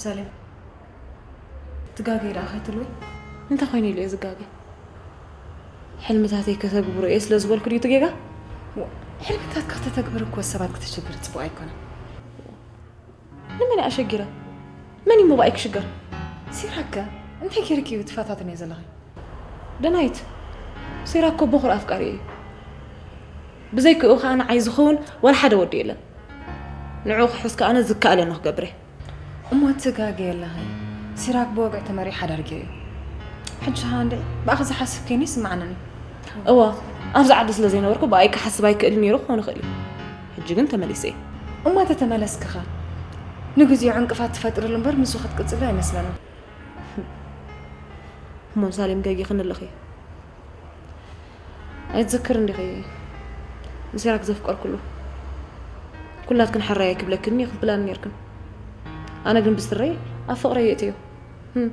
ሳሌም፣ ትጋገይ ደኣ ከይትልዊ? እንታይ ኮይኑ ኢሉ እየ ዝጋገ? ሕልምታተይ ከተግብሮ እየ ስለ ዝበልኩ ድዩ እቲ ጌጋ? ዋ፣ ሕልምታትካ ከተተግብር እኮ ሰባት ክተሸግር ጽቡቕ ኣይኮነን። ንመን እየ ኣሸጊረ? መን እዩ ሞባኣይ ክሽገር? ሲራከ እንታይ ጌርኪ እዩ ትፈታተንዮ ዘለኺ? ደናይት፣ ሲራክ እኮ በኹር ኣፍቃሪ እዩ። ብዘይክኡ ኸኣ ንዓይ ዝኸውን ዋላ ሓደ ወዲ የለን። ንዕኡ ክሕዝ ከኣ ኣነ ዝከኣለኒ ክገብር እየ። እሞ ትጋገ ኣለኺ። ሲራክ ብወግዒ ተመሪዑ ሓዳር ገይሩ እዩ። ሕጂ ኸኣ እንድዒ ብኣኺ ዝሓስብ ኮይኑ ይስምዓኒ። እዋ፣ ኣብዚ ዓዲ ስለ ዘይነበርኩ ብኣይ ክሓስብ ኣይክእልን ነይሩ ክኸውን ይኽእል እዩ። ሕጂ ግን ተመሊሰ እየ። እሞ ተተመለስኪ ኸ? ንግዚኡ ዕንቅፋት ትፈጥርሉ እምበር ምስኡ ክትቅጽሊ ኣይመስለንን። እሞ ሳሌም ገጊኽኒ ኣለኺ። ኣይትዘክርን ዲኺ ንሲራክ ዘፍቀርኩሉ? ኩላትክን ሕራይ ኣይክብለክን እየ ክትብላኒ ነይርክን። ኣነ ግን ብስረይ ኣብ ፍቕረይ የእትዮ። ህም።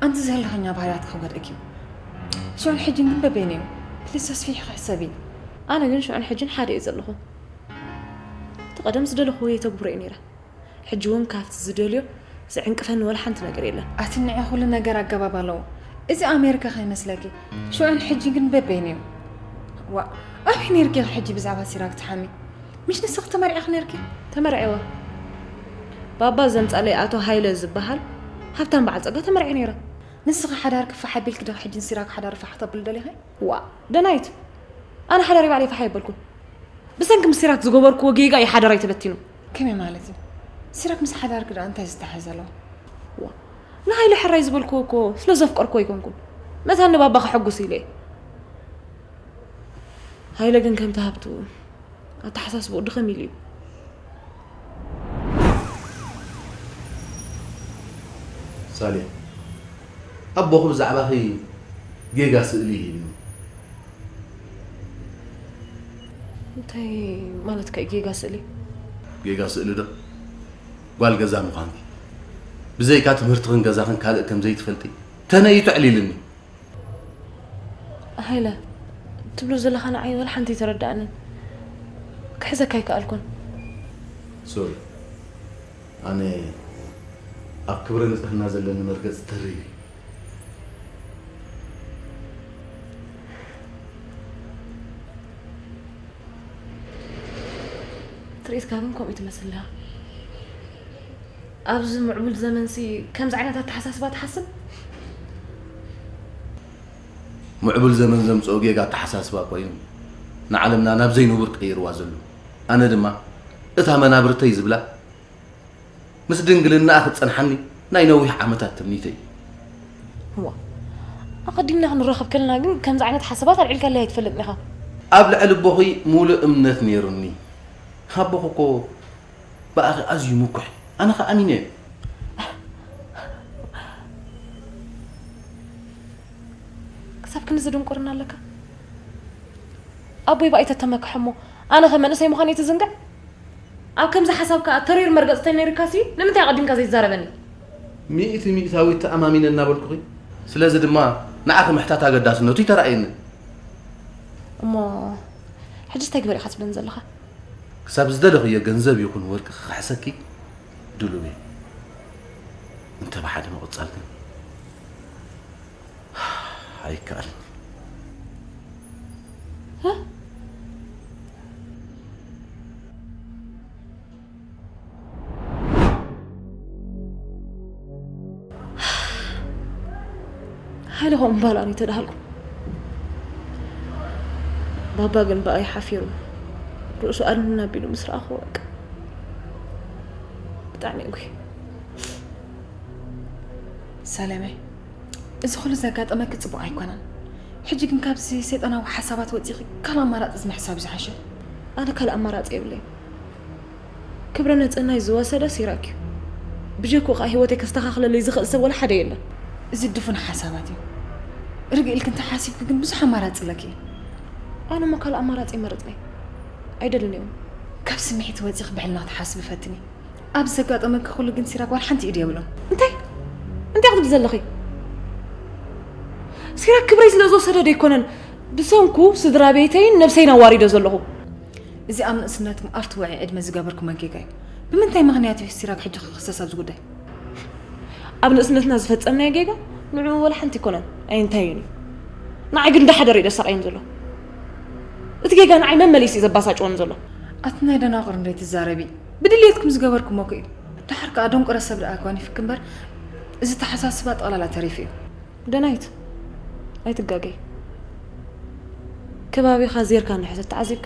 ኣንቲ ዘለኸኛ ባህርያትካ ክጎድኣኪ እዩ። ሽዑን ሕጅን ግን በበይኑ እዩ። ፕሊስ ኣስፊሕኺ ሕሰቢ። ኣነ ግን ሽዑን ሕጅን ሓደ እየ ዘለኹ። እቲ ቀደም ዝደለኽዎ የተግብሮ እየ ነይረ። ሕጂ እውን ካብቲ ዝደልዮ ዝዕንቅፈኒ ወላ ሓንቲ ነገር የለን። ኣቲ ንዒ ኩሉ ነገር ኣገባብ ኣለዎ። እዚ ኣሜሪካ ከይመስለኪ። ሽዑን ሕጂ ግን በበይኑ እዩ። ዋ፣ ኣበይ ነይርኪ ኢኺ ሕጂ ብዛዕባ ሲራክ ትሓሚ? ምሽ ንስኺ ተመርዒኺ ነይርኪ? ተመርዒወ። ባባ ዘምጻለይ ኣቶ ሃይለ ዝበሃል ሃብታም በዓል ጸጋ ተመርዒ ነይረ። ንስኺ ሓዳርኪ ፋሕ ኣቢልኪ ዶ ሕጂ ንሲራክ ሓዳሩ ፋሕ ተብሉ ደሊኺ? ዋ፣ ደናይት፣ ኣነ ሓዳረይ ባዕለይ ፋሕ ኣይበልኩን። ብሰንኪ ምስ ሲራክ ዝገበርክዎ ጌጋ እዩ ሓዳራይ ተበቲኑ። ከመይ ማለት እዩ? ሲራክ ምስ ሓዳርኪ ደኣ እንታይ ዝተሓሓዝ ኣለዎ? ዋ፣ ንሃይለ ሕራይ ዝበልክዎ እኮ ስለ ዘፍቀርክዎ ኣይኮንኩን። መታን ንባባ ከሐጉስ ኢለ እየ። ሃይለ ግን ከምቲ ሃብቱ ኣተሓሳስብኡ ድኽም ኢሉ እዩ። ሳሌ፣ ኣቦኺ ብዛዕባኺ ጌጋ ስእሊ ሂብኒ። እንታይ ማለትካ እዩ ጌጋ ስእሊ? ጌጋ ስእሊ ዶ? ጓል ገዛ ምዃንኪ፣ ብዘይካ ትምህርትኽን ገዛኽን ካልእ ከም ዘይትፈልጢ ተነይቱ ኣዕሊልኒ። ሃይለ፣ ትብሎ ዘለኻ ንዓይ ወላ ሓንቲ ኣይተረድኣንን። ክሕዘካ ኣይከኣልኩን። ሶሪ፣ ኣነ ኣብ ክብረ ንጽህና ዘለኒ መርገጽ ተሪር እዩ። ትርኢትካ ግን ከምኡ ትመስል ኣለኻ። ኣብዚ ምዕቡል ዘመንሲ ከምዚ ዓይነት ኣተሓሳስባ ትሓስብ? ምዕቡል ዘመን ዘምጽኦ ጌጋ ኣተሓሳስባ ኮይኑ ንዓለምና ናብ ዘይንቡር ቀይርዋ ዘሎ። ኣነ ድማ እታ መናብርተይ ዝብላ ምስ ድንግልናኣ ክትጸንሓኒ ናይ ነዊሕ ዓመታት ትምኒተይ እዩ። እዋ፣ ኣቐዲምና ክንራኸብ ከለና ግን ከምዚ ዓይነት ሓሳባት ኣልዒልካለይ ኣይትፈልጥን ኢኻ። ኣብ ልዕሊ ኣቦኺ ሙሉእ እምነት ነይሩኒ። ኣቦኺ እኮ ብኣኺ ኣዝዩ ምኩሕ፣ ኣነ ኸኣ ኣሚነ። ክሳብ ክንዚ ድንቁርና ኣለካ? ኣቦይ ብኣይ ተተመክሐ እሞ፣ ኣነ ኸ መንእሰይ ምዃነይ ትዝንግዕ? ኣብ ከምዚ ሓሳብካ ተሪር መርገጽ ተነይርካሲ፣ ንምንታይ ኣቐዲምካ ዘይትዛረበኒ? ሚእቲ ሚእታዊት ተኣማሚነ እናበልኩኺ። ስለዚ ድማ ንዓኺ ምሕታት ኣገዳስነቱ ይተራእየኒ። እሞ፣ ሕጂ እንታይ ግበር ኢኻ ትብለኒ ዘለኻ? ክሳብ ዝደለኽዮ ገንዘብ ይኹን ወርቂ ክኽሕሰኪ ድሉው እየ። እንተ ብሓደ ምቕጻል ግን ኣይከኣልን። ሃይለ ከምኡ እምባል ኣነ ተዳሃልኩ። ባባ ግን ብኣይ ሓፊሩ ርእሱ ኣድንን ኣቢሉ ምስ ረኣኹ በቃ ብጣዕሚ እየ ጉሂ። ሰለመ፣ እዚ ኩሉ ዘጋጠመኪ ጽቡቕ ኣይኮነን። ሕጂ ግን ካብዚ ሰይጣናዊ ሓሳባት ወጺኺ ካልእ ኣማራጺ ምሕሳብ ዝሓሸ። ኣነ ካልእ ኣማራጺ የብለይን። ክብረ ነጽህናይ ዝወሰደ ሲራክ እዩ። ብጀክኡ ከኣ ህይወተይ ከስተኻኽለለይ ዝኽእል ሰብ ወላ ሓደ የለን። እዚ ድፉን ሓሳባት እዩ። ርግእ ኢልኪ እንተሓሲብኪ ግን ብዙሕ ኣማራጺ ኣለኪ። ኣነ እሞ ካልእ ኣማራጺ ይመርጽ ነይ ኣይደልን እውን። ካብ ስምዒት ወጺኺ ብሕልና ትሓስቢ ፈትኒ። ኣብ ዘጋጠመኪ ኩሉ ግን ሲራክ ዋላ ሓንቲ ኢድ የብሉን። እንታይ እንታይ ክትብል ዘለኺ? ሲራክ ክብረይ ስለ ዝወሰደ ዶ ኣይኮነን ብሰንኩ ስድራ ቤተይን ነብሰይን ኣዋሪደ ዘለኹ። እዚ ኣብ ንእስነትኩም ኣብ ትውዒ ዕድመ ዝገበርኩሞ ጌጋ እዩ። ብምንታይ ምኽንያት እዩ ሲራክ ሕጂ ክኽሰስ ኣብዚ ጉዳይ? ኣብ ንእስነትና ዝፈጸምናዮ ጌጋ ንዕኡ ወላ ሓንቲ ኣይኮነን ኣየንታይን እዩ። ንዓይ ግን እንዳሓደረ እዩ ዘሳቕየኒ ዘሎ። እቲ ጌጋ ንዓይ መመሊሱ እዩ ዘባሳጭወኒ ዘሎ። ኣቲ ናይ ደናቑር እንዶ ኣይትዛረቢ። ብድልየትኩም ዝገበርኩሞ እኮ እዩ። ደሓር ከኣ ደንቆረ ሰብ ደኣ ኣጓኒፍኪ እምበር እዚ ኣተሓሳስባ ጠቕላላ ተሪፉ እዩ። ደናይት ኣይትጋገይ። ከባቢኻ ዜርካ እንድሕር ተተዓዚብካ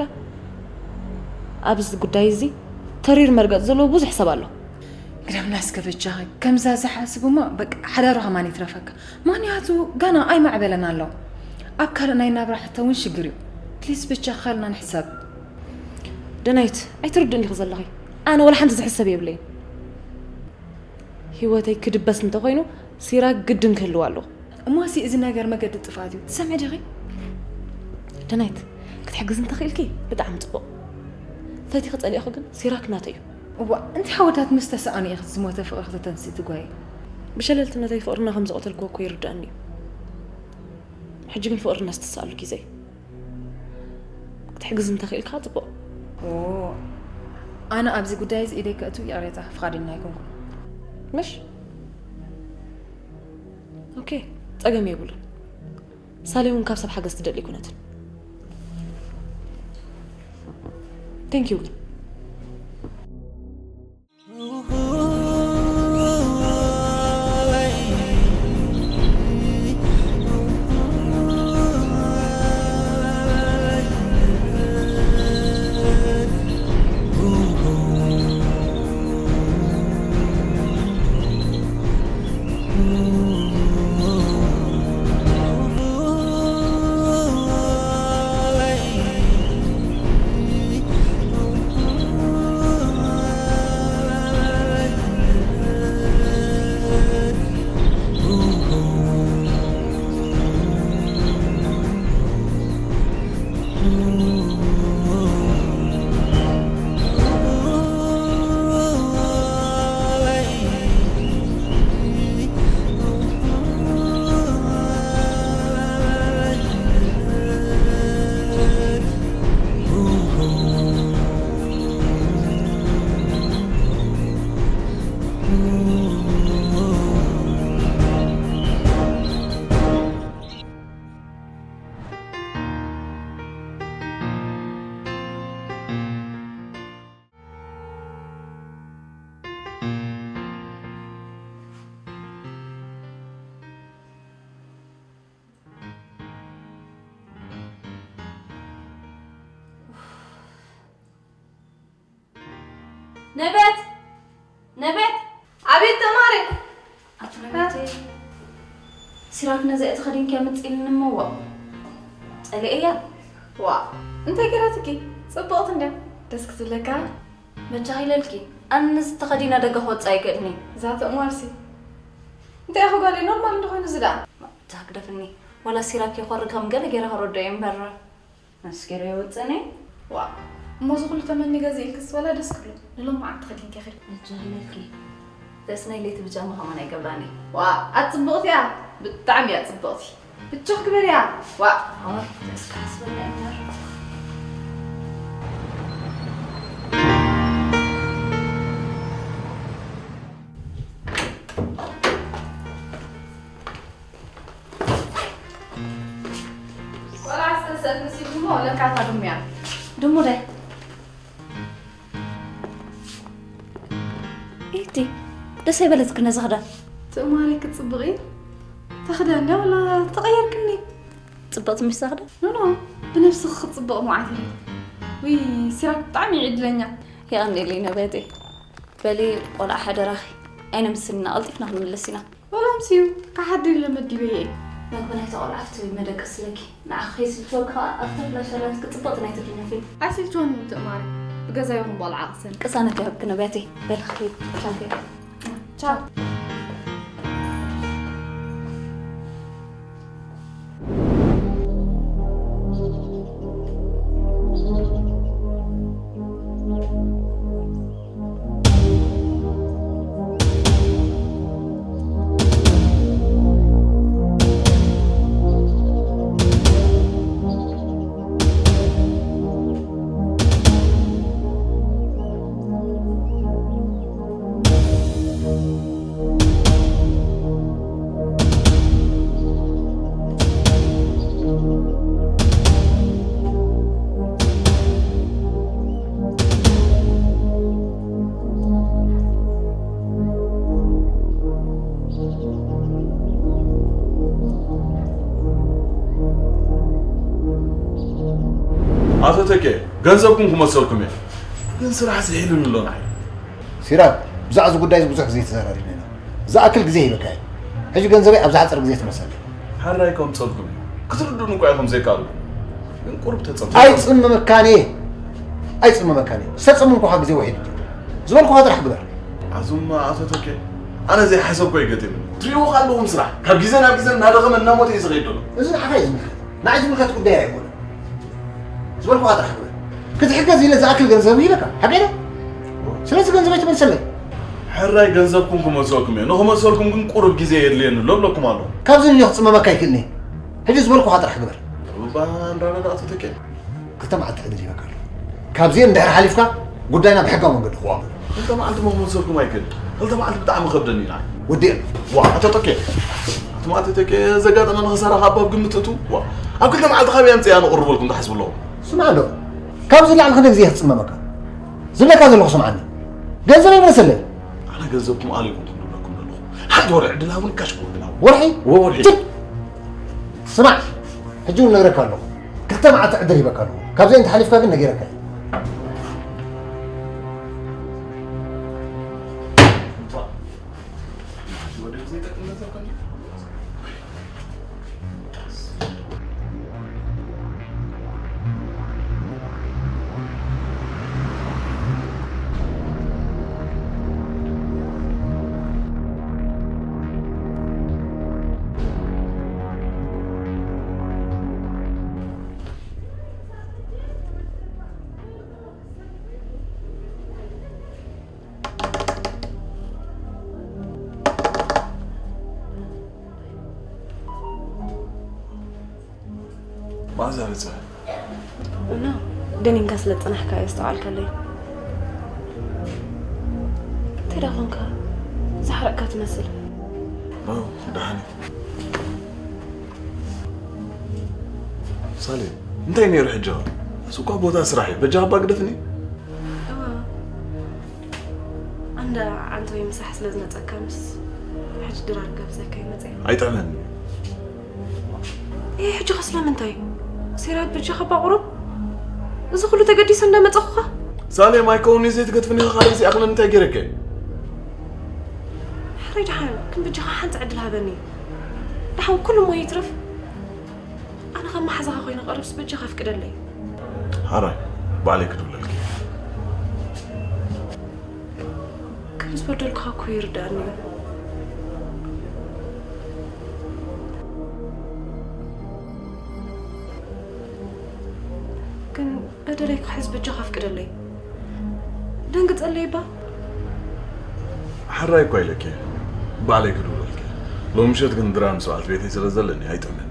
ኣብዚ ጉዳይ እዚ ተሪር መርገጽ ዘለዎ ብዙሕ ሰብ ኣሎ። ግደፍና እስከ በጃኺ። ከምዛ ዝሓስብ እሞ በቃ ሓዳሩ ከማን ይትረፈካ። ምኽንያቱ ገና ኣይማዕበለን ኣሎ። ኣብ ካልእ ናይ ናብራ ሕቶ እውን ሽግር እዩ። ፕሊስ በጃኺ ካልእና ንሕሰብ። ደናይት ኣይትርድእኒ ኢኺ ዘለኺ። ኣነ ወላ ሓንቲ ዝሕሰብ የብለይን። ህይወተይ ክድበስ እንተኾይኑ ሲራክ ግድን ክህልዋ ኣለዎ። እሞሲ እዚ ነገር መገዲ ጥፍኣት እዩ። ትሰምዒ ዲኺ? ደናይት ክትሕግዚ እንተኽኢልኪ ብጣዕሚ ጽቡቕ። ፈቲኺ ጸሊእኺ ግን ሲራክ ናተይ እዩ። እዋእ እንታይ ሓወዳት ምስ ተሳኣኑ ኢኺ ዝሞተ ፍቕሪ ክተተንስኢ ትጓየይ? ብሸለልትነተይ ፍቕርና ከም ዝቐተልክዎ እኮ ይርድኣኒ እዩ። ሕጂ ግን ፍቕርና ዝተስኣሉ ግዜ እዩ። ክትሕግዝ እንተኽኢልካ ጽቡቕ። ኦ፣ ኣነ ኣብዚ ጉዳይ እዚ ኢደይ ከእቱ ይቕሬታ ፍቓደኛ ኣይኮንኩን። ምሽ? ኦኬ፣ ጸገም የብሉን። ሳሌ እውን ካብ ሰብ ሓገዝ ትደሊ ኣይኮነትን። ቴንክ ዩ ግን። ነብያት! ነብያት! ኣቤት ተማሪ! ኣቲ ነብያተይ፣ ሲራክ ነዚኣ ተኸዲንኪያ ምጽእ ኢልኒ እሞ ዋእ ጸሊኤያ። ዋእ እንታይ ገይራትኪ? ጽብቕቲ እንድያ ደስ ክትብለካ። መቻኺ ኢለልኪ፣ ኣነስ ተኸዲነ ደገ ክወጽእ ኣይክእልን እየ። ዛተ እሞ ኣርሲ እንታይ ኢኺ ጓለይ ኖርማል እንዶ ኾይኑ እዚ ደኣ። እታ ግደፍኒ፣ ዋላ ሲራክ ይኾርር ከም ገለ ገይረ ከረድኦ እየ እምበር። ነስኪሮ የውፅኒ። ዋ እሞ እዚ ኩሉ ተመኒ ገዚእልክስ ወላ ደስ ክብሎ ንሎም መዓልቲ ከዲንኪ ኺድ። እጃ ኢለኪ። ደስ ናይ ለይቲ ብጃማ ከማን ኣይገብራኒ። ዋ ኣጽብቕቲ እያ፣ ብጣዕሚ እያ ጽብቕቲ። ብቻ ክበርያ። ዋ ኣዋ ደስ ካስበላ እምበር። ቆልዓ ዝተንስአት ምስ እሞ ለካ እታ ድሙ እያ። ድሙ ደ? ኢቲ፣ ደስ ኣይበለትክን ነዛ ክዳን? ትእማረይ ክትጽብቒ? እታ ክዳን ድያ ወላ ተቐየርክኒ? ጽብቕቲ ምሽ እዛ ክዳን? ኖ፣ ኖ፣ ብነብስኺ ክትጽብቕ መዓት ኢለ። ውይ፣ ሲራክ ብጣዕሚ እዩ ዕድለኛ። የቐንየለይ ነበቴ። በሊ ቆልዓ ሓደራኺ፣ ኣይነምስልና፣ ቀልጢፍና ክንምለስ ኢና። ወላ ኣምስዩ፣ ክሓድር ኢለ መዲበ እየ። መግቢ ናይታ ቆልዓ ኣብቲ መደቀሲ ኣለኪ። ንዓኺ ከይስልችወኪ ኸኣ ኣብታ ፍላሽ ኣላትኪ ጽብቕቲ ናይ ትግርኛ ፊልም። ኣይስልችወንን ትእማር፣ ብገዛ ይኹን ብቆልዓ ቅሰን። ቅሳነት ይሃብኪ ነብያተይ። በሊ ኪዲ፣ ቻው። ቻው። ኣቶ ተኬ፣ ገንዘብኩም ክመልሰልኩም እየ። ግን ስራሕ ስሒሉኒ ኣሎ ንዓይ። ሲራክ፣ ብዛዕባ እዚ ጉዳይ እዚ ብዙሕ ግዜ ተዘራሪብና ኢና። ዝኣክል ግዜ ሂበካ እየ። ሕጂ ገንዘበይ ኣብ ዝሓጸረ ግዜ ትመልሰለይ። ሕራይ ከምጸልኩም እዩ። ክትርድኡኒ እኳ ኢኹም ዘይከኣልኩም። ግን ቁሩብ ተጸምሙ። ኣይጽምመካን እየ። ኣይጽምመካን እየ። ዝተጸመምኩኻ ግዜ ውሒድ እዩ። ዝበልኩኻ ጥራሕ ግበር። ኣቱም ኣቶ ተኬ፣ ኣነ ዘይሓሰብኩ ኣይገጥምን። ትሪእዎ ኣለኹም ስራሕ። ካብ ግዜ ናብ ግዜ እናደኸመ እናሞተ እዩ ዝኸይድ ዘሎ። እዚ ንዓኻ እዩ ዝምልከት። ንዓይ ዝምልከት ጉዳይ ኣይኮነን። ዝበልኩኻ ጥራሕ ግበር። ክትሕገዝ ኢለ ዝኣክል ገንዘብ ሂበካ። ሓቀይ ዶ? ስለዚ ገንዘበይ ትመልሰለይ። ሕራይ ገንዘብኩም ክመልሰልኩም እየ። ንኽመልሰልኩም ግን ቁሩብ ግዜ የድልየኒ ኣሎ እብለኩም ኣለኹ። ካብዚ ንዮ ክጽመመካ ኣይክእልን እየ። ሕጂ ዝበልኩኻ ጥራሕ ግበር። እባ ንረዳዳእ ኣቶ ተኬ። ክልተ መዓልቲ ዕድል ሂበካ ኣለኹ። ካብዚኤን እንድሕር ሓሊፍካ ጉዳይና ብሕጋዊ መንገዲ ክዋም። ክልተ መዓልቲ እሞ ክመልሰልኩም ኣይክእል። ክልተ መዓልቲ ብጣዕሚ ከብደኒ ኢና። ወዲኤ። ዋ፣ ኣቶ ተኬ። ኣቶ ማእተ ተኬ ዘጋጠመ ንኸሳራ ካብ ኣብ ግምት እቱ። ዋ፣ ኣብ ክልተ መዓልቲ ካበይ ኣምፅእ እያ ነቕርበልኩም ትሓስቡ ኣለኹም? ስማዕ ኣሎ። ካብዚ ላዕሊ ክንደይ ግዜ ክትፅመመካ? ዝብለካ ዘለኹ ስምዓኒ። ገንዘበይ መልሰለይ። ኣነ ገንዘብኩም ኣልይኩም ትብሉ ኣለኩም ዘለኹ። ሓንቲ ወርሒ ዕድል ሃቡኒ፣ ካሽ ክወግድ ሃቡ። ወርሒ? ወ-፣ ወርሒ። ትክ! ስማዕ፣ ሕጂ እውን ነግረካ ኣለኹ። ክልተ መዓልቲ ዕድል ሂበካ ኣለኹ። ካብዚአን ተሓሊፍካ ግን ነጊረካ እየ። መኣዛ በጽሐ? እና ደኒንካ ስለ ዝጸናሕካ እየ ኣስተውዓልካለይ። እንታይ ደኣ ኾንካ? ዝሓረቕካ ትመስል። ኣዎ፣ ደሓን እየ። ሳሌ፣ እንታይ ነይሩ ሕጂ? እዚ እኳ ቦታ ስራሕ እዩ። በጃኻ እባ ግደፍኒ። እወ። ኣንዳ ዓንተወይ ምሳሕ ስለ ዝመጸካ ምስ ሕጂ ድራር ጋብዘካ ይመጸ። ኣይጥዕመኒ። ኤ፣ ሕጂ ከ ስለምንታይ? ሲራክ በጃኻ እባ ቁሩብ። እዚ ኩሉ ተገዲሰ እንዳመጸኹኻ? ሳሌ፣ ማይ ከውኒ ዘይትገድፍኒ ከ ካልእ ዘይኣኽለኒ እንታይ ገይረከ? ሕራይ ደሓን፣ ግን በጃኻ ሓንቲ ዕድል ሃበኒ። ደሓን ኩሉ እሞ ይትረፍ። ኣነ ከም መሓዛኻ ኮይነ ቀርብስ በጃኻ ኣፍቅደለይ። ሕራይ፣ ባዕለይ ክድውለልኪ። ከም ዝበደልኩኻ እኮ ይርድኣኒ እዩ። ግን በደለይ ክሕዝ በጃኻ ኣፍቅደለይ። ደንግጸለይ እባ። ሕራይ እኳ ኢለኪ፣ ባዕለይ ክድውለልኪ። ሎሚ ምሸት ግን ድራር ምስ በዓልቲ ቤተይ ስለ ዘለኒ ኣይጥዕመኒ።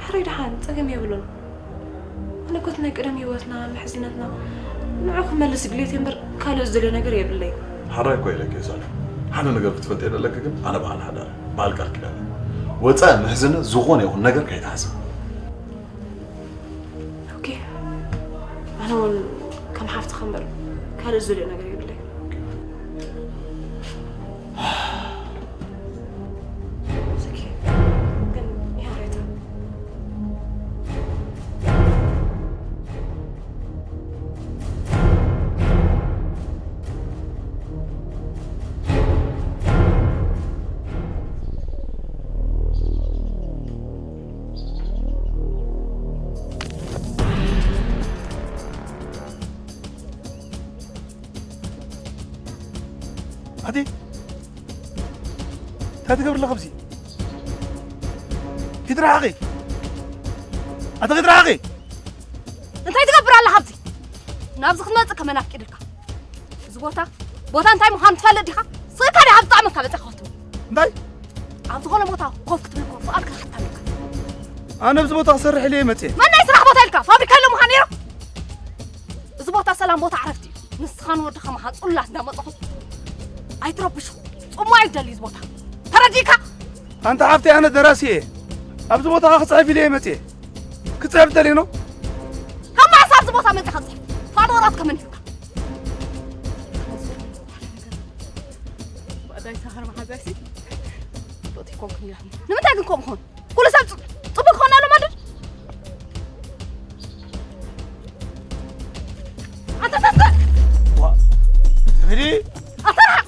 ሕራይ ደሓን፣ ጸገም የብሉን። ኣነ እኮ እቲ ናይ ቀደም ህይወትና፣ ምሕዝነትና፣ ንዑ ክመልስ ድሌት እምበር ካልእ ዝደልዮ ነገር የብለይ። ሕራይ እኮ ኢለኪ እየ ሳሌ። ሓደ ነገር ክትፈልጥዮ ዘለኪ ግን ኣነ በዓል ሓዳር፣ በዓል ቃል ኪዳን እየ። ወጻኢ ምሕዝነት ዝኾነ ይኹን ነገር ከይትሓስቢ። እውን ከም ሓፍትኻ እምበር ካልእ ዝደልዮ ነገር የብለይ። ስኪ ግን ይሃረታ። ኣቲ እንታይ ትገብር ኣለኻ ኣብዚ? ኪድ ርሓቒ! ኣቲ ኪድ ርሓቒ! እንታይ ትገብር ኣለኻ ኣብዚ? ናብዚ ክትመጽእ ከመን ኣፍቂድልካ? እዚ ቦታ ቦታ እንታይ ምዃኑ ትፈልጥ ዲኻ? ስእካ ዲኻ ብጣዕሚ እካ በጺኻ ክትብል? እንታይ? ኣብ ዝኾነ ቦታ ኮፍ ክትብል እኮ ፍቓድ ክትሓታ ኣለካ። ኣነ ኣብዚ ቦታ ክሰርሕ ኢለ እየ መጽየ። መን ናይ ስራሕ ቦታ ኢልካ? ፋብሪካ ኢሎ ምዃን ነይሩ? እዚ ቦታ ሰላም ቦታ ዕረፍቲ እዩ። ንስኻን ወድኻ መኻ ጽላት እንዳመጻኹም ኣይትረብሹ። ጽሞ ኣይደሊ እዚ ቦታ። ተረዲእካ? ኣንታ ሓፍተይ ኣነ ደራሲ እየ። ኣብዚ ቦታ ክጽሕፍ ኢለ እየ መጽየ። ክጽሕፍ ደልየ ነው። ካብ መዓስ ኣብዚ ቦታ መጺኻ ትጽሕፍ? ፋልወራት ከመን ሂብካ? ባእዳይ ሳኸር መሓዛሲ ጽቡቕ ይኮንኩን ኢላ። ንምንታይ ግን ከምኡ ኾን? ኩሉ ሰብ ጽ-፣ ጽቡቕ ክኾን ኣሎ ማለት? ኣንተ ተስተ! ዋ፣ ሪዲ? ኣንተ ርሓቕ!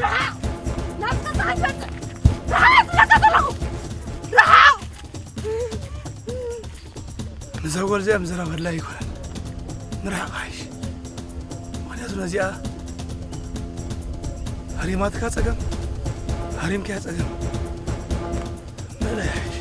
ርሓቕ! ናብ ገዛ ኣይትመጽእ! ርሓቕ! ዝብለካ ዘለኹ! ርሓቕ! ነዛ ጓል እዚኣ ምዝራብ ኣድላዪ ኣይኮነን። ንርሓቕ ሓይሽ። ምኽንያቱ ነዚኣ ሃሪማትካ ጸገም፣ ሃሪምካያ ጸገም። ምእላይ ሓይሽ።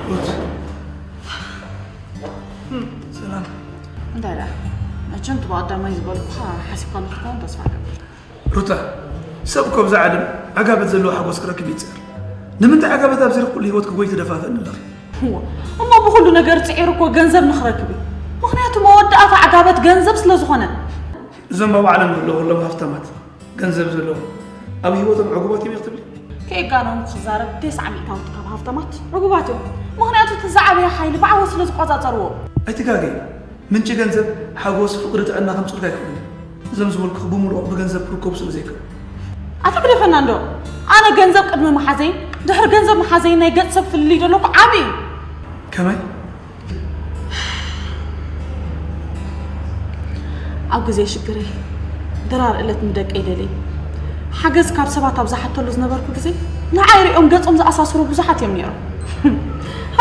ሩት። ሰላም። እንታይ ደኣ? መቸም እቲ ብቐዳማይ ዝበልኩኻ ሓሲብካሉ ክትከውን ተስፋ እገብር። ሩታ፣ ሰብ እኮ ኣብዛ ዓለም ዓጋበት ዘለዎ ሓጎስ ክረክብ ይጽዕር። ንምንታይ ዓጋበት ኣብዚ ርኩል ህይወት ክጎይ ትደፋፍእን ኣለኺ? እዋ፣ እሞ ብኹሉ ነገር ጽዒሩ እኮ ገንዘብ ንኽረክብ እዩ። ምኽንያቱ መወዳእታ ዓጋበት ገንዘብ ስለ ዝኾነ። እዞም ኣብ ዓለም ዘለዉ ኩሎም ሃፍታማት፣ ገንዘብ ዘለዎም፣ ኣብ ህይወቶም ዕጉባት እዮም ኢኺ ትብሊ? ከየጋነንኩ ክዛረብ፣ ተስዓ ሚእታዊት ካብ ሃፍታማት ዕጉባት እዮም። ምኽንያቱ እቲ ዝዓበየ ሓይሊ ብዓወት ስለ ዝቆጻጸርዎ። ኣይትጋገዪ። ምንጪ ገንዘብ ሓጎስ፣ ፍቕሪ፣ ጥዕና ከምጽኡልካ ኣይኽእሉን እዮም። እዞም ዝበልኩኺ ብምሉኦም ብገንዘብ ክርከቡ ስለ ዘይክእሉ። ኣታ ግደፈና እንዶ። ኣነ ገንዘብ ቅድሚ ምሓዘይን ድሕሪ ገንዘብ ምሓዘይን ናይ ገጽ ሰብ ፍልልይ ዶ ኣለኩ? ዓቢ እዩ። ከመይ? ኣብ ግዜ ሽግረይ ድራር እለት ንደቀይ ደልየ ሓገዝ ካብ ሰባት ኣብ ዝሓተሉ ዝነበርኩ ግዜ፣ ንዓይ ሪኦም ገጾም ዝኣሳስሩ ብዙሓት እዮም ነይሮም።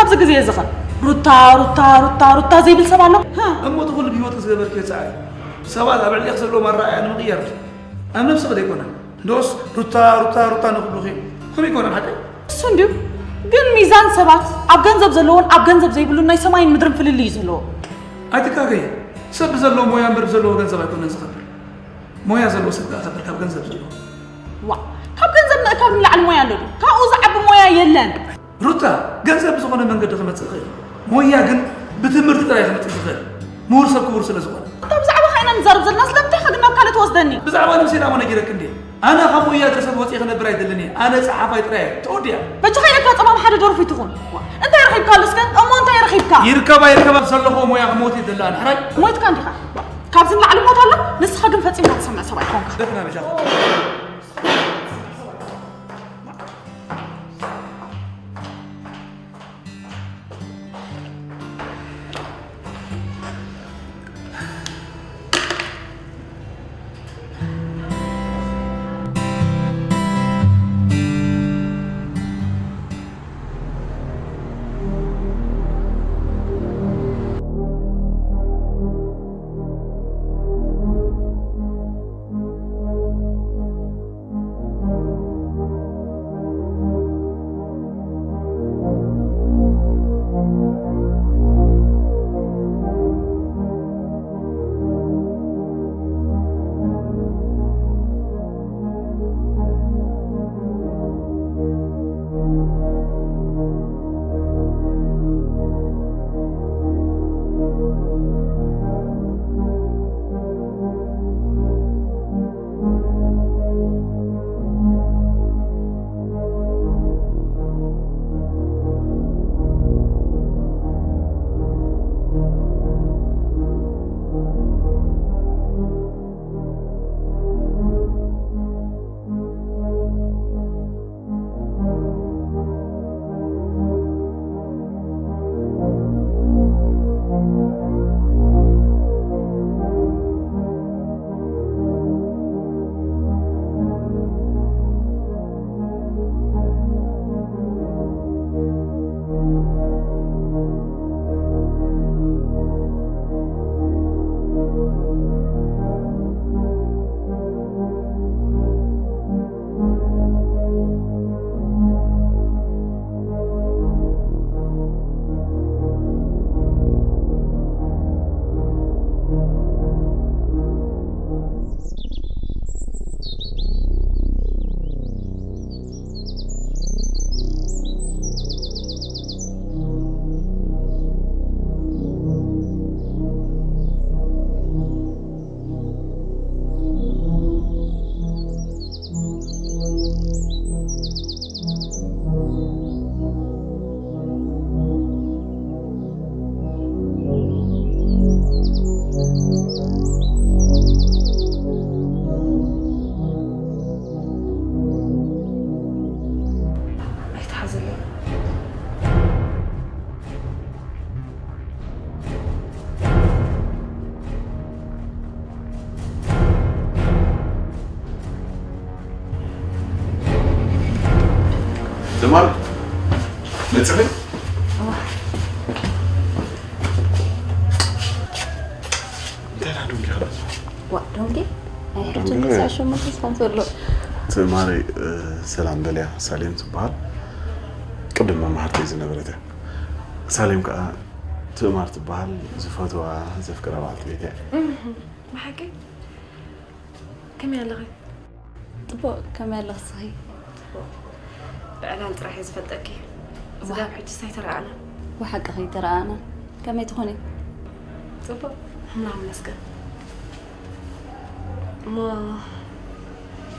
ኣብዚ ግዜ እዚ ኸ ሩታ፣ ሩታ፣ ሩታ፣ ሩታ ዘይብል ሰብ ኣሎ? ሃ? እሞ እቲ ኩሉ ብህይወትኪ ዝገበርክዮ ጻዕሪ፣ ሰባት ኣብ ልዕሌኺ ዘለዎም ኣረኣእያ ንምቕያር ድዩ? ኣብ ነብስኺ ደይኮነን? ንስ ሩታ፣ ሩታ፣ ሩታ ንኹሉ ኺ-፣ ኹም ይኮነን ሓቀይ? እሱ እንድዩ። ግን ሚዛን ሰባት ኣብ ገንዘብ ዘለዎን ኣብ ገንዘብ ዘይብሉን ናይ ሰማይን ምድርን ፍልልይ እዩ ዘለዎ። ኣይትጋገዪ። ሰብ ብዘለዎ ሞያ እምበር ብዘለዎ ገንዘብ ኣይኮነን ዝኸብር። ሞያ ዘለዎ ሰብ ከኣ ከብር ካብ ገንዘብ ዘለዎ። ዋ፣ ካብ ገንዘብ ምእካብ ንላዕሊ ሞያ ኣሎ ድዩ? ካብኡ ዝዓቢ ሞያ የለን። ሩታ፣ ገንዘብ ብዝኾነ መንገዲ ክመጽእ ይኽእል። ሞያ ግን ብትምህርቲ ጥራይ ክመጽእ ዝኽእል። ምሁር ሰብ ክቡር ስለ ዝኾነ። እታ ብዛዕባ ኸ ኢና ንዛረብ ዘለና፣ ስለምንታይ ኸ ግን ናብ ካልእ ትወስደኒ? ብዛዕባ ነብሰይ ደኣ እሞ ነጊረኪ እንድየ። ኣነ ካብ ሞያ ድርሰት ወጺኤ ክነብር ኣይደልን እየ። ኣነ ጸሓፋይ ጥራይ እየ። ተወዲኣ። በጃኻ ኢለካ ጸማም ሓደ ደርፊ ትኹን። ዋ፣ እንታይ ረኺብካሉ እስከ? እሞ እንታይ ረኺብካ? ይርከባ ይርከባ ዘለኹዎ ሞያ ክመውት እየ ደላ፣ ድሕራይ። ሞይትካ እንዲኻ። ካብዚ ንላዕሊ ሞት ኣሎ? ንስኻ ግን ፈጺምካ ትሰምዕ ሰብ ኣይኮንካ። ደፍና በጃኻ። ኣይትሓዘለይ። ትማል መጽኺ? እንታይ ደኣ ዶንኪ ኸለስ? ዋ፣ ዶንኪ? ኣይ፣ ሕጂ ዶንኪ? ክሳዕ ሸሞንተ ስፖንሰር ኣሎ። ትማል፣ እ፣ ሰላም በልያ፣ ሳሌም ትበሃል። ቅድም መማህርተይ ዝነበረት እያ። ሳሌም ከኣ ትእማር ትበሃል፣ ዝፈትዋ፣ ዘፍቅራ በዓልቲ ቤት እያ። እህ፣ ብሓቂ? ከመይ ኣለኺ? ጽቡቕ፣ ከመይ ኣለኺ ንስኺ? ጽቡቕ። ብዕላል ጥራሕ እየ ዝፈልጠኪ። ዋህ። ስጋብ ሕጂስ ኣይተረኣኣናን። ብሓቂ ከይተረኣኣና። ከመይ ትኾኒ? ጽቡቕ፣ ኣምላኽ ይመስገን። እሞ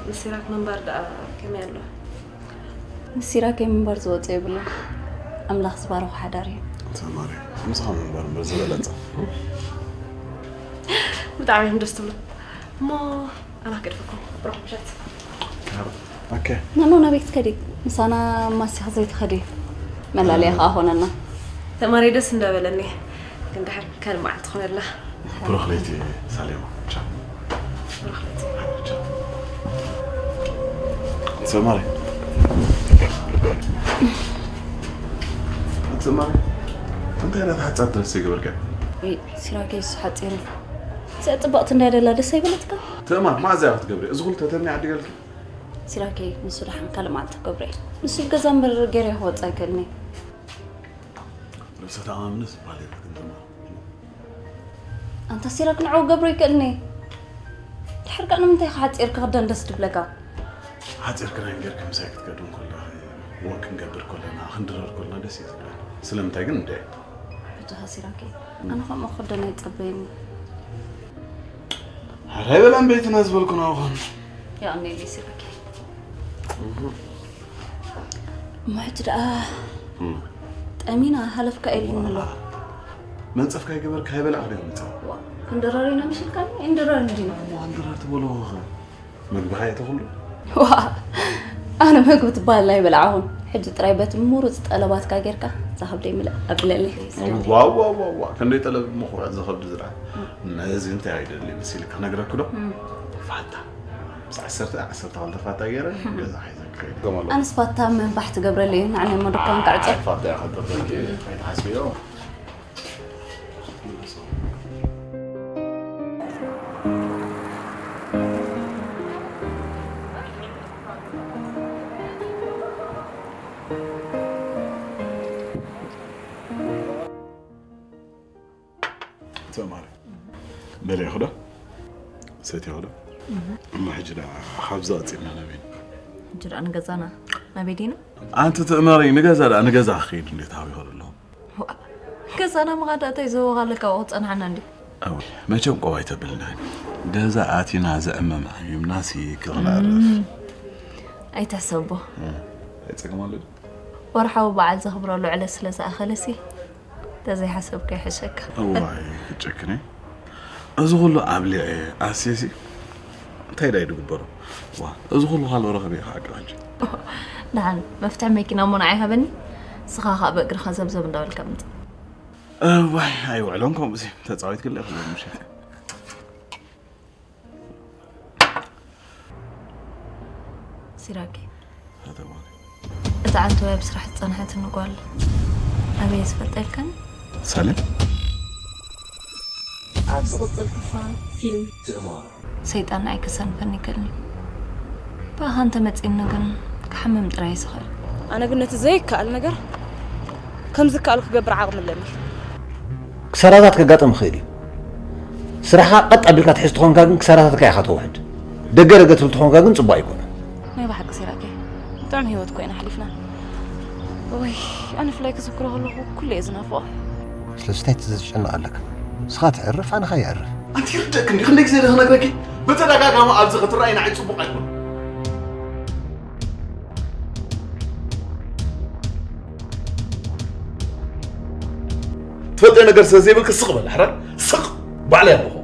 ምስ ሲራክ ምንባር ደኣ ከመይ ኣሎ? ምስ ሲራከይ ምንባር ዝወጾ የብሉን። ኣምላኽ ዝባረኾ ሓዳር እዩ። ተማሪ፣ ምሳኻ ምንባር እምበር ዝበለጸ። ብጣዕሚ እዮም ደስ ትብሉ። እሞ ኣና ክገድፈኩም። ብሩኽ ምሸት። ኦኬ። ናኖ ናበይ ክትከዲ? ምሳና ማሲኻ ዘይትኸዲ። መላለያ ከኣ ኾነና። ተማሪ ደስ እንዳበለኒ። ግን ደሓን ካልእ መዓልቲ ኾነልና። ብሩኽ ለይቲ ሳሌማ። ቻው። ብሩኽ ለይቲ። ቻው። ተማሪ። ተማሪ። እንታይ ኢኻ ሓጻር ድረስ ዘይገበርካ? ወይ ሲራከይ እሱ ሓጺር እዩ። እዚኣ ጽብቕቲ እንዳይ ደላ ደስ ኣይበለትካ? ትእማር፣ መዓዝ እያ ክትገብሪ? እዚ ኩሉ ተተኒ ዓዲገልኪ? ሲራከይ፣ ንሱ ደሓን ካልእ መዓልቲ ክገብሮ እየ። ንሱ ኣብ ገዛ እምበር ገይረ ክወጽእ ኣይክእልን እየ። ርእሰ ተኣማምነት ዝበሃል የብልክን ትእማር። ኣንታ ሲራክ ንዕኡ ገብሮ ይክእልኒ። ድሕር ከኣ ንምንታይ ኢኻ ሓጺር ክኽደን ደስ ድብለካ? ሓጺር ክዳን ጌርካ ምሳይ ክትከዱ እንከለኺ፣ ወክ ክንገብር ከለና፣ ክንድረር ከለና ደስ እዩ ዝብለኒ። ስለምንታይ ግን እንደ ብጃኻ ሲራከይ፣ ኣነ ከምኡ ክኽደን ኣይጸበይን። ሓራይ በላን ቤትና ዝበልኩ ናውኻን። የቐንየለይ ሲራከይ። እሞ ሕጂ ደኣ ጠሚና ሃለፍካ ኢሉኒ ኣሎ። መንጸፍካ ይገበርካ ይበላዕ ዶ ይመጻ? ዋ፣ ክንድረር ኢና ምሽልካኒ? እንድረር እንዲና። ዋንድራ ትበሎ ኸ? መግቢ ሃየ ተኹሉ? ዋ፣ ኣነ መግቢ ትበሃል ኣይበላዕኹን። ሕጂ ጥራይ በቲ ምሩጽ ጠለባትካ ጌርካ እዛ ከብደይ ምልእ ኣብለለይ። ዋው ዋው ዋው ዋው፣ ክንደይ ጠለብ ምኹዕ ዝኸብድ ዝረኣ። ነዚ እንታይ ኣይደሊ መሲል ክነግረክ ዶ? ፋታ። ምስ ዓሰርተ ዓሰርተ ክልተ ፋታ ገይረ ገዛ ሒዘ ክኸይድ። ኣነስ ፋታ ምንባሕ ትገብረለይ እዩ። ንዓናይ እሞ ድኳን ክዕጾ። ኣይ፣ ፋታ እያ ከጥርጠኪ፣ ኣይትሓስብዮ። ተማሪ በለ ይኹዶ ሰትዮ ዶ? እሞ ሕጂ ደኣ ካብዚ ቀጺልና ናበይ? ሕጂ ደኣ ንገዛና ናበይ ዲና? ኣንቲ ትእመሪ ንገዛ ደኣ ንገዛ ክኸይድ እንዴት ሃው ይኸዱ ኣለኹም? ዋእ፣ ገዛና ምኻድ እንታይ ዘወኻ ኣለካ? ኣብኡ ክጸንሓና እንዲ። ኣዊ፣ መቸም ቆብ ኣይተብልና። ገዛ ኣቲና ዘዕመም ሓሚምናሲ ክኽነዕርፍ። ኣይትሕሰቦ። ኣይጸገም ኣሎ ዶ? ወርሓዊ በዓል ዘኽብረሉ ዕለት ስለ ዝኣኸለሲ ተዘይሓሰብካ ይሕሸካ። እዋይ ክጨክነ። እዚ ኩሉ ኣብሊዐ ኣስየሲ እንታይ ዳይ ድግበሮ? ዋ፣ እዚ ኩሉ ካልኦ ረኽበ ኢኻ ዓቅብ ሕጂ። ደሓን መፍትሒ መኪና እሞ ንዓይ ሃበኒ። ንስኻ ኸኣ ብእግርኻ ዘብዘብ እንዳበልካ ምጽእ። እዋይ ኣይውዕሎን ከምኡ ሲ ተጻዊት ክለ ክለ ምሽ ሲራኪ፣ እታ ዓንተወያ ብስራሕ ዝጸንሐትኒ ጓል ኣበይ ዝፈልጠልካን? ሳለ ኣብ ዝቕጽል ክፋል ፊልም ትእማር ሰይጣን ንዓይ ከሰንፈኒ ይክእልኒ። ብኣኻ እንተመጺኒ ግን ክሓምም ጥራይ እዩ ዝኽእል። ኣነ ግን ነቲ ዘይከኣል ነገር ከም ዝከኣል ክገብር ዓቕሚ ኣለኒ። ክሳራታት ከጋጥም ይኽእል እዩ። ስራሕኻ ቀጥ ኣቢልካ ትሕዝ ተኾንካ ግን ክሳራታትካ ኢኻ ተውሕድ። ደገ ደገ ትብል ተኾንካ ግን ጽቡቕ ኣይኮነን። ናይ ብሓቂ ሲራኬ፣ ጥዑም ህይወት እኮ ኢና ሓሊፍና። ወይ ኣነ ፍላይ ክዝክሮ ከለኹ ኩሉ እየ ዝናፍቖ። ስለዚ እንታይ ትዘጨንቕ ኣለካ? ንስኻ ትዕርፍ ኣነ ኸኣ የዕርፍ። ኣንቲ ይርደእክ እንዲ ክንደይ ግዜ ዶ ክነግረኪ? ብተደጋጋሚ ኣብዚ ክትረኣይ ንዓይ ጽቡቕ ኣይኮነን። ትፈልጥዮ ነገር ስለ ዘይብልኪ ስቕ በሊ ሕራይ ስቕ ባዕለይ ኣለኹ።